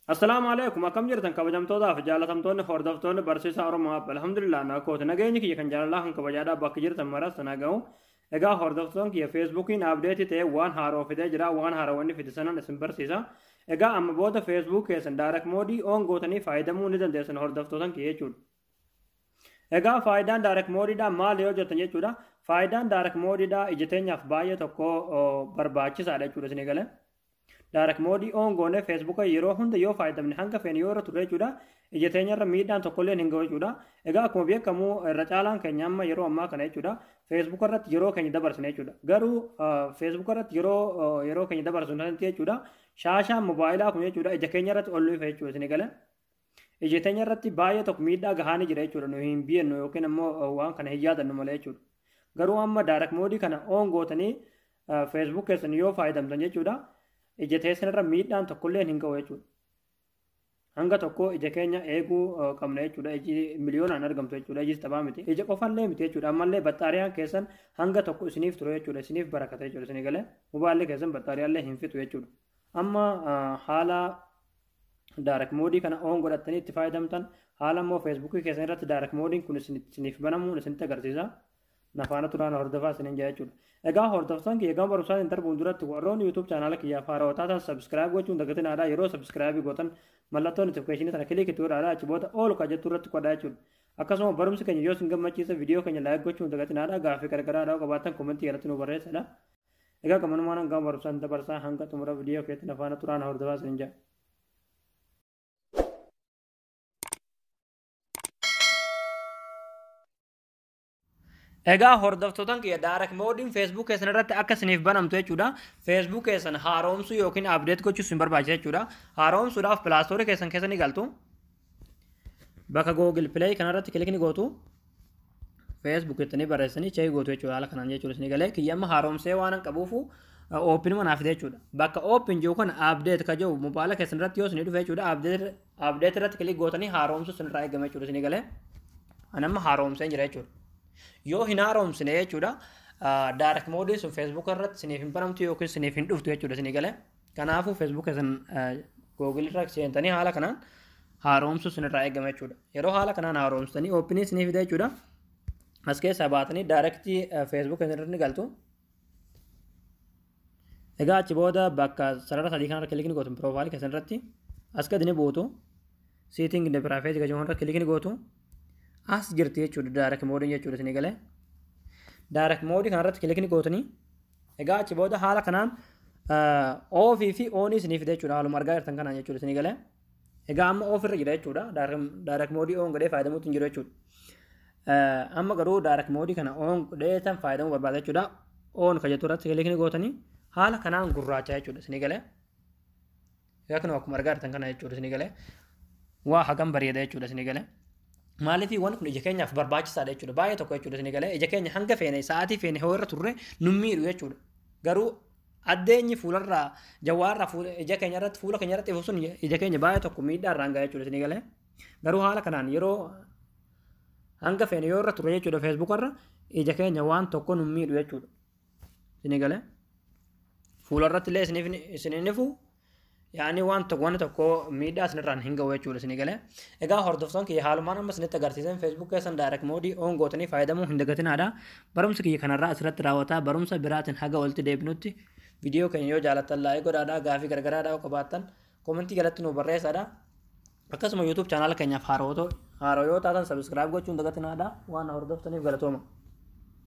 Assalaamu alaikum, akkam jirtan kabajamtootaaf jaalatamtoonni hordoftoonni barsiisaa Oromoo App? Alhamdulillah, nakoota nageenyi kiyya kan jaalalaa kan kabajaadhaa bakka jirtan maras sana ga'u. Egaa hordoftoon kiyya, Facebookiin update ta'ee waan haaroo fidee jira. Waan haaraa wanni fide sanan isin barsiisa. Egaa amma booda Facebook keessan dark mode on gootanii fayyadamuu ni dandeessan, hordoftootan kiyya jechuudha. Egaa faayidaan dark modeiidhaa maal yoo jettan jechuudha. Faayidaan dark modeiidhaa ija teenyaaf baay'ee tokko barbaachisaadha jechuudha isinii galee. Dark mode on goone Facebooka yeroo hunda yoo fayyadamne, hanga feene yoo irra turre jechuudha, ija teenyarra miidhaan tokkollee hin gahu jechuudha. Egaa akkuma beekamu irra caalaan keenya amma yeroo ammaa kana jechuudha Facebooka irratti yeroo keenya dabarsine jechuudha. Garuu Facebooka irratti yeroo keenya dabarsinu sanatti jechuudha, shaashaan mobaayilaa kun jechuudha ija keenya irratti ol nu ifa jechuudha isinii galee. Ija teenya irratti baay'ee tokko miidhaa gahaanii jira jechuudha, nu hin biyennu yookiin ammoo waan kana hin yaadannu malee jechuudha. Garuu amma dark mode kana on gootanii Facebook keessan yoo fayyadamtan jechuudha, ija teessan irra miidhaan tokkollee hin ga'u jechuudha. Hanga tokko ija keenya eeguu qabna jechuudha. Iji miliyoonaan argamtu jechuudha. Ijis taphaa miti. Ija qofallee miti jechuudha. Ammallee baxxaariyaan keessan hanga tokko isiniif ture jechuudha. Isiniif barakata jechuudha. Isinii galee mobaayilli keessan baxxaariyaallee hin fixu jechuudha. Amma haala dark mode kana on godhattanii itti fayyadamtan, haala immoo Facebookii keessan irratti dark modeiin kun isiniif banamuun isinitti agarsiisa. Nafaana turaan hordofaa isiniin jira jechuudha. Egaa hordoftoon kiyya, gama barumsaatiin darbuun duratti warroonni YouTube channela kiyyaaf haarawaa taatan subscribe gochuun dagatinaadha. Yeroo subscribe gootan mallattoo notificationii sana click itti godhaadha. Achi booda all ka jettu irratti godhaa jechuudha. Akkasuma barumsi keenya yoo isin gammachiisa, viidiyoo keenya like gochuun dagatinaadha. Gaaffii gargaraadhaa qabaattan commentii jalatti nu barreessadha. Egaa gamanumaan gama barumsaan dabarsaa, hanga xumura viidiyoo keetti nafaana turaan hordofaa isiniin jira. Egaa hordoftootan kiyya, dark modeiin Facebook keessan irratti akka isiniif banamtu jechuudha. Facebook keessan haaromsuu yookiin update gochuu isin barbaachisa jechuudha. Haaromsuudhaaf Play Store keessan keessa ni galtu. Bakka Google Play kanarratti click ni gootu. Facebook jettanii barreessanii check gootu jechuudha, haala kanaan jechuudha isinii galee. Kiyya amma haaromsee waan hin qabuufu open manaaf fide jechuudha. Bakka open jiru kana update ka jiru mobaayila keessan irratti yoo isinii dhufe jechuudha, update irratti click gootanii haaromsuu isinirraa eegama jechuudha isinii galee. Ani amma haaromsee jira jechuudha. Yoo hin haaromsine jechuudha, dark modeiin sun Facebook irratti isiniif hin banamtu yookiin isiniif hin dhuftu jechuudha isinii galee. Kanaafuu Facebook keessan Google irra seentanii haala kanaan haaromsuu isinirraa eegama jechuudha. Yeroo haala kanaan haaromsitanii openii isinii fida jechuudha. As keessaa baatanii directii Facebook keessan irratti ni galtu. Egaa achi booda bakka sarara sadii kanarra click ni gootu, profileii keessan irratti as gadi ni buutu. Setting and privacy kan jedhamu irra click ni gootu. As jirti jechuudha dark modeiin jechuudha isinii galee. Dark mode kanarratti click ni gootanii egaa achi booda haala kanaan offii fi onii isinii fida jechuudha, haaluma argaa jirtan kanaan jechuudha isinii galee. Egaa amma off irra jira jechuudha. Dark mode on godhee fayyadamuutu hin jiru jechuudha. Amma garuu dark mode kana on godhee tan fayyadamuu barbaada jechuudha. On kan jettu irratti click ni gootanii haala kanaan gurraacha jechuudha isinii galee. Egaa kun akkuma argaa jirtan kana jechuudha isinii galee. Waa hagam bareeda jechuudha isinii galee. Maaliif wanti kun ija keenyaaf barbaachisaadha jechuudha. Baay'ee tokko jechuudha isinii galee. Ija keenya hanga feene, sa'aatii feene hoo irra turre nu miidhu jechuudha. Garuu addeenyi fuularraa jawaarraa ija keenya irratti, fuula keenya irratti ifu sun ija keenya baay'ee tokko miidhaa irraan gaha jechuudha isinii galee. Garuu haala kanaan yeroo hanga feene yoo irra turre jechuudha Facebook irra, ija keenya waan tokko nu miidhu jechuudha. Isinii galee. Fuula irratti illee isiniif isiniin ifu, yaani waan tokko waan tokko miidhaa isinirraan hin gahu jechuudha isinii galee. Egaa hordoftoon kiyya, haalumaan amma isinitti agarsiisan Facebook keessan dark mode on gootanii fayyadamuu hin dagatinaadha. Barumsi kiyya kanarraa asirratti raawwataa, barumsa biraatiin haga walitti deebinutti viidiyoo keenya yoo jaalattan like godhaadha. Gaafii gargaraadhaa yoo qabaattan commentii jalatti nu barreessaadha. Akkasuma YouTube channela keenyaaf haaroo yoo taatan subscribe gochuun dagatinaadha. Waan hordoftaniif galatooma.